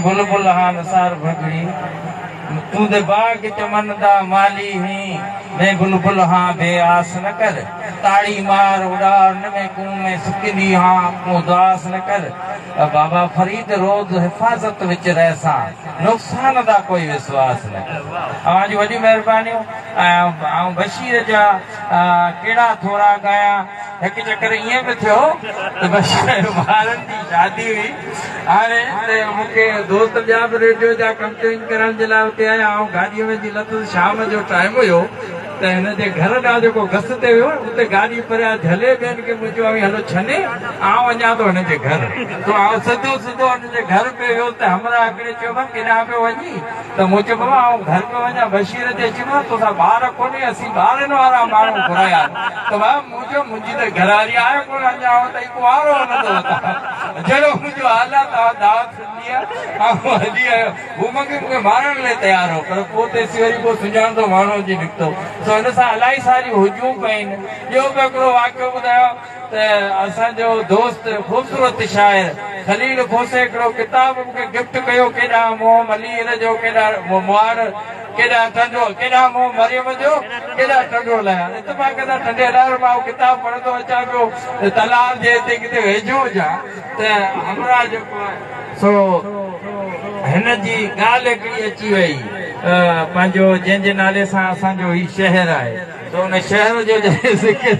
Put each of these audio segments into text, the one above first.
بلبل هان نثار ڀڳڙي، تون ته باغ چمن دا مالي هين، مين بلبل هان بي آس نه ڪر، تاڙي مار اڏار نه مين ڪون مين سڪندي هان ڪون اداس نه ڪر، بابا فريد روز حفاظت وچ رهسان، نقصان دا ڪوئي وسواس نه ڪر. اوهان جون وڏيون مهربانيون ۽ آئون بشير جا ڪهڙا ٿورا ڳايان. هڪ چڪر ائين به ٿيو ته بشير ٻارن جي شادي هئي. هاڻي ته مون کي دوست ٻيا به ريڊيو جا ڪمپيئرنگ ڪرڻ جي لاء اتي آيا. آئون گاڏيء ۾ جي لٿس، شام جو ٽائيم هيو ته هن جي گهر ڏانهن جيڪو گس تي ويو اتي گاڏي پريان جهلي ٻين کي مون چيو اوهين هلو ڇني، آئون وڃان ٿو هن جي گهر. سو آئون سڌو سڌو هن جي گهر پئي ويس ته همراهه هڪڙي چيو ڀا ڪيڏانهن پيو وڃين؟ ته مون چيو بابا آئون گهر پيو وڃان. بشير چي چيو توسان ٻار ڪونهي، اسين ٻارن وارا ماڻهو گهرايا آهن. ته بابا مون چيو منهنجي ته گهرواري آهي ڪونه، اڃا آئون ته ڪنوارو هلندو وتان، جهڙو منهنجو حال آهي، توهان دعوت ڏني آهي، آئون هلي آيو. هو مونکي مون کي مارڻ لاء تيار هو، پر پوء تيسين وري ڪو سڃاڻندو ماڻهو اچي نڪتو. سو هن سان الاهي ساريون هجون پين. ٻيو به هڪڙو واقعو ٻڌايان ته اسان جو دوست خوبصورت شاعر خليل کوسي هڪڙو ڪتاب مون کي گفٽ ڪيو، ڪيڏانهن منهن ملير جو، ڪيڏانهن مهاڙ، ڪيڏانهن ٽنڊو، ڪيڏانهن منهن مريم جو، ڪيڏانهن ٽنڊو الهيار. اتفاق سان ٽنڊي الهيار مان اهو ڪتاب پڙهندو اچان پيو ته تلهار جي هتي ڪٿي ويجهو هجان ته همراهه جيڪو آهي سو هن جي ڳالهه هڪڙي اچي وئي پنهنجو جنهن جي نالي سان اسان جو هي شهر آهي سو ان شهر جو جڏهن ذڪر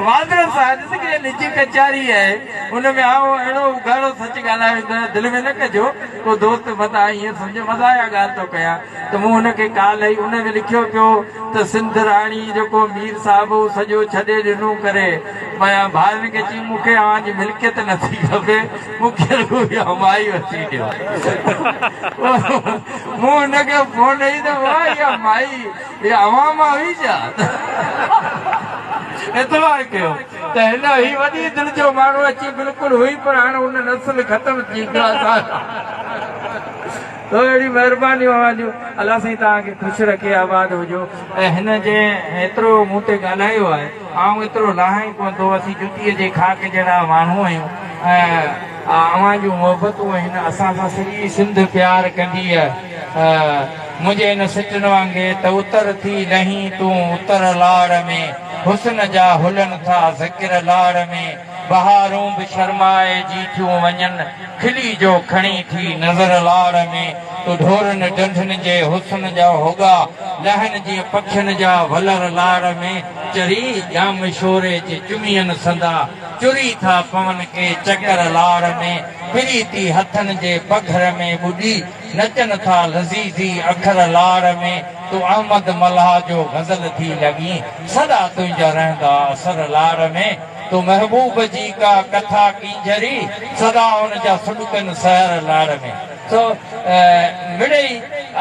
معذرت سان ڏس ڪي نجي ڪچهري آهي ان ۾ آئون اهڙو اگهاڙو سچ ڳالهايو ويندو آهيان دل ۾ نه ڪجو ڪو دوست متان ائين سمجهي مزاحيه ڳالهه ٿو ڪيان ته مون هن کي ڪال هئي ان ۾ لکيو پيو ته سنڌ راڻي جيڪو مير صاحب هو سڄو ڇڏي ڏنو ڪري پيا ڀائرن کي چيم مون کي اوهان جي ملڪيت نه ٿي کپي مون کي رڳو اها مائي وٺي ڏيو مون هن کي فون ڏئي ته واهه اها مائي اها اوهان مان هئي ڇا اعتبار ڪيو ته هن هي وڏي دل جو ماڻهو اچي بلڪل هئي پر هاڻ ان نسل ختم ٿي ويو آهي تو اهڙيون مهربانيون اوهان جون الله سائين توهان کي خوش رکي آباد هجو ۽ هن جنهن ايترو مون تي ڳالهايو آهي آئون ايترو لاهان ئي ڪونه ٿو اسين جتيء جي خاڪ جهڙا ماڻهو آهيون ۽ اوهان جون محبتون آهن اسان سان سڄي سنڌ پيار ڪندي آهي منهنجي هن سٽن وانگي ته اتر ٿي لهين تون اتر لاڙ ۾ حسن جا هلن ٿا ذڪر لاڙ ۾ بهارون به شرمائي جي ٿيون وڃن، کلي جو کڻي ٿي نظر لاڙ ۾، تو ڍورن ڍنڍن جي حسن جا هوڳا، لهن جيئن پکين جا ولر لاڙ ۾، چري ڄام شوري جي چمين سندا، چري ٿا پون ڪي چڪر لاڙ ۾، پريتي هٿن جي پگهر ۾ ٻڏي، نچن ٿا لذيذي اکر لاڙ ۾، تون احمد ملاح جو غزل ٿي لڳين، سدا تنهنجا رهندا اثر لاڙ ۾. تو محبوب جي ڪا ڪٿا ڪينجهري، سدا ان جا سڏڪن سحر لاڙ ۾. سو مڙئي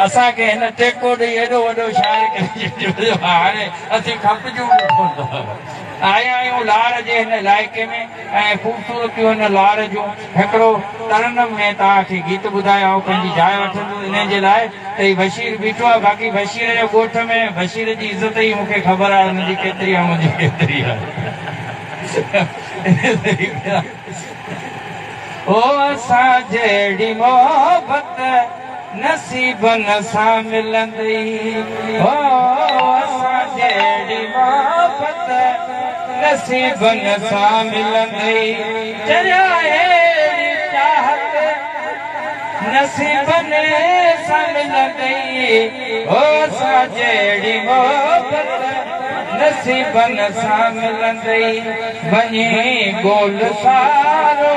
اسان کي هن ٽيڪو ڏئي ايڏو وڏو شاعر ڪري ڇڏيو جو هاڻي اسين کپجون به ڪونه ٿا. آيا آهيون لاڙ جي هن علائقي ۾ ۽ خوبصورتيون هن لاڙ جون. هڪڙو ترنم ۾ توهان کي گيت ٻڌايو آئون پنهنجي جاء وٺندس انهي جي لاء ته هي بشير بيٺو آهي باقي بشير جو ڳوٺ ۾ بشير جي عزت ئي مون کي خبر آهي ان جي ڪيتري آهي منهنجي ڪيتري آهي. او اسان جهڙي محبت نصيبن سان ملندئي او اسان جهڙي محبت نصيبن سان ملندئي چريا اهڙي چاهت نصيبن سان ملندئي او اسان جهڙي محبت نصيبن سان ملندئي وڃي ڳول سارو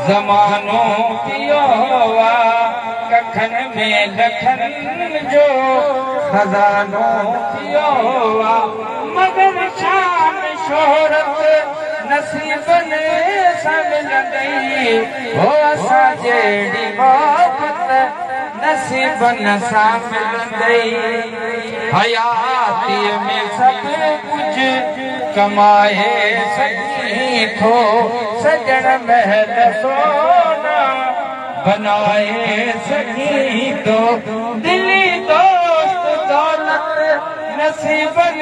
زمانو پيو آ ڪکن ۾ لکن جو خزانو پيو آ مگر شان شهرت نصيبن سان ملندئي هو اسان جهڙي محبت نصيبن سان ملندئي حياتيء ۾ سڀ ڪجهه ڪمائي سگهين ٿو سڄڻ محل سونا بنائي سگهين ٿو دلي دوست دولت نصيبن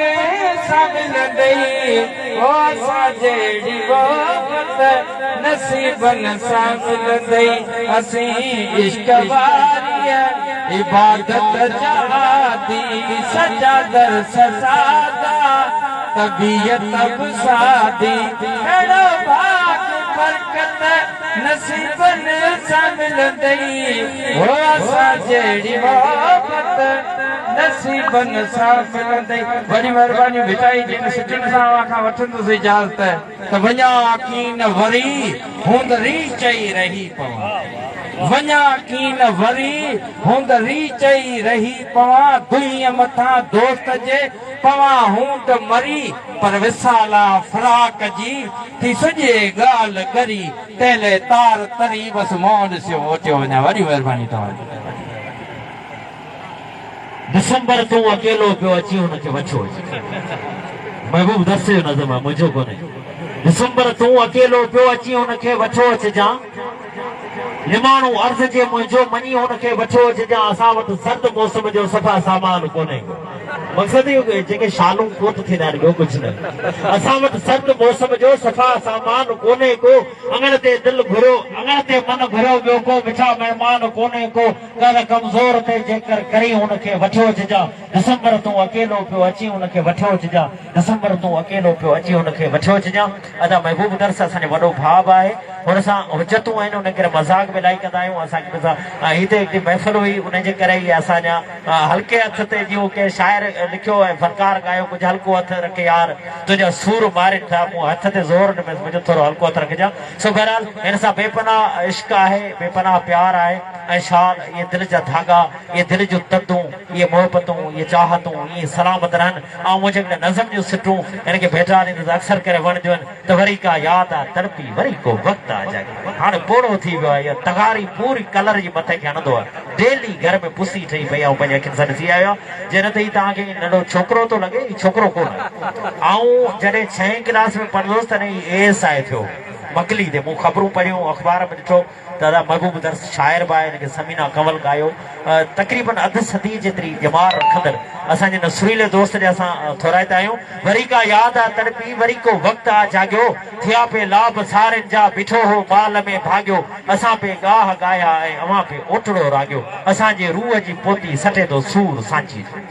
سان ملندئي او اسان جهڙي محبت. نصيبن سان ملندئي، اسين عشق واريء عبادت جا عادي، سچا درس سادا، طبيعت به سادي، اهڙو ڀاڳ برڪت نصيبن سان ملندئي، هو اسان جهڙي محبت نصيبن سان ملندئي. وڏي مهرباني ڀٽائي جي ان سٽن سان اوهان کان وٺندس اجازت ته وڃان ڪين وري هوند ري چئي رهي پوان، وڃان ڪين وري هوند ري چئي رهي پوان، دنهيء مٿان دوست جي پوان هوند مري، پر وصالا فراق جي ٿي سڄي ڳالهه ڳري، تنهن لئه تار تري بس منهن ڏسيو موٽيو وڃان. وڏي مهرباني توهان جي. ڊسمبر تون اڪيلو پيو اچين هن کي وٺيو اچ. محبوب درس جو نظم آهي منهنجو ڪونهي. ڊسمبر تون اڪيلو پيو اچين هن کي وٺيو اچجان. نماڻو عرض جي منهنجو مڃي هن کي وٺيو اچجان. اسان وٽ سرد موسم جو صفا سامان ڪونهي ڪو. مقصد اهو جيڪي شالون ڪوٽ ٿيندا آهن ٻيو ڪجهه نه. اسان وٽ سرد موسم جو صفا سامان ڪونهي ڪو. اڱڻ تي دل گهريو اڱڻ تي من گهريو ٻيو ڪو مٺا مهمان ڪونهي ڪو. ڪر ڪمزور تي جيڪر ڪرين هن کي وٺيو اچجان. ڊسمبر تون اڪيلو پيو اچين هن کي وٺيو اچجان. ڊسمبر تون اڪيلو پيو اچين هن کي وٺيو اچجان. ادا محبوب درس اسان جو وڏو ڀاء به آهي هن سان حجتون آهن ان ڪري مذاق به الائي ڪندا آهيون اسان کي به هي ته هڪڙي محفل هئي ان جي ڪري ئي اسان جا هلڪي هٿ تي جيئن ڪنهن شاعر لکيو ۽ فنڪار ڳايو ڪجهه هلڪو هٿ رک يار تنهنجا سور مارين ٿا مون هٿ تي زور ڏنس منهنجو ٿورو هلڪو هٿ رکجان سو بهرحال هن سان بي پناهه عشق آهي بي پناهه پيار آهي ۽ شال اهي دل جا ڌاڳا اهي دل جون تندون اهي محبتون اهي چاهتون ائين سلامت رهن. آئون منهنجي هڪڙي نظم جون سٽون هن کي ڀيٽا ڏيندس اڪثر ڪري وڻنديون آهن ته وري ڪا ياد آ تڙپي وري ڪو وقت آ جاڳي. هاڻي پوڙهو ٿي ويو آهي اها تغاري پوري ڪلر جي مٿي کي هڻندو آهي. ڊيلي گهر ۾ پسي ٺهي پئي آئون پنهنجي اکين سان ڏسي آيو آهيان. جي نه ته هي توهان کي ننڍو ڇوڪرو ٿو لڳي هي ڇوڪرو ڪونه آهي. آئون جڏهن ڇهين ڪلاس ۾ پڙهندو هوس تڏهن هي اي ايس I ٿيو هو. مڪلي تي مون خبرون پڙهيون اخبار ۾ ڏٺو. دادا محبوب درس شاعر به آهي ان کي ثمينه ڪنول ڳايو تقريبن اڌ صدي جيتري ڄمار رکندڙ اسان جي ان سريلي دوست جا اسان ٿورائتا آهيون وري ڪا ياد آ تڙپي وري ڪو وقت آ جاڳيو ٿيا پي لاڀ سارين جا بيٺو هو مال ۾ ڀاڳيو اسان پي ڳاهه ڳايا ۽ اوهان پي اوٽڙو راڳيو اسان جي روح جي پوتي سٽي ٿو سور سانجهي جو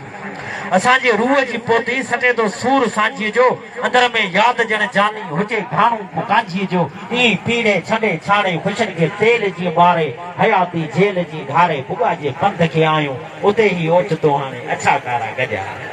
اسان جي روح جي پوتي سٽي ٿو سور سانجهيء جو، اندر ۾ ياد ڄڻ جاني هجي گهاڻو ڪو ڪانجهيء جو، ائين پيڙي ڇنڊي ڇاڻي خوشين کي تيل جيئن ٻاري، حياتي جيل جيئن گهاري پڳا جي پنڌ کي آيون، اتي هي اوچتو هاڻي اڇا ڪارا گڏيا آهن.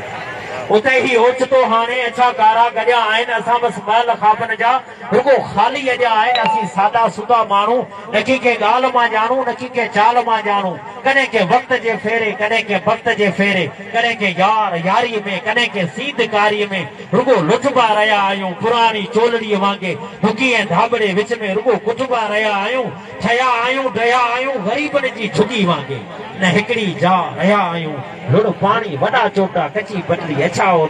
اتي هي اوچتو هاڻي اڇا ڪارا گڏيا آهن، اسان بس محل خوابن جا رڳو خالي اڏيا آهن، اسين سادا سودا ماڻهو، نڪي ڪنهن ڳالهه مان ڄاڻون، نڪي ڪنهن چال مان ڄاڻون. ڪڏهن ڪنهن وقت جي ڦيري، ڪڏهن ڪنهن بخت جي ڦيري، ڪڏهن ڪنهن يار ياريء ۾، ڪڏهن ڪنهن سينڌ ڪاريء ۾، رڳو لٽبا رهيا آهيون. پراڻي چولڙيء وانگي ڍڪي ۽ ڌاٻڙي وچ ۾ رڳو ڪٽبا رهيا آهيون. ٺهيا آهيون، ڊهيا آهيون، غريبن جي جهڳي وانگي نه هڪڙي جاء رهيا آهيون. لڙ پاڻي، وڏا چوٽا، ڪچي پٽڙي، اڇا اوٽ.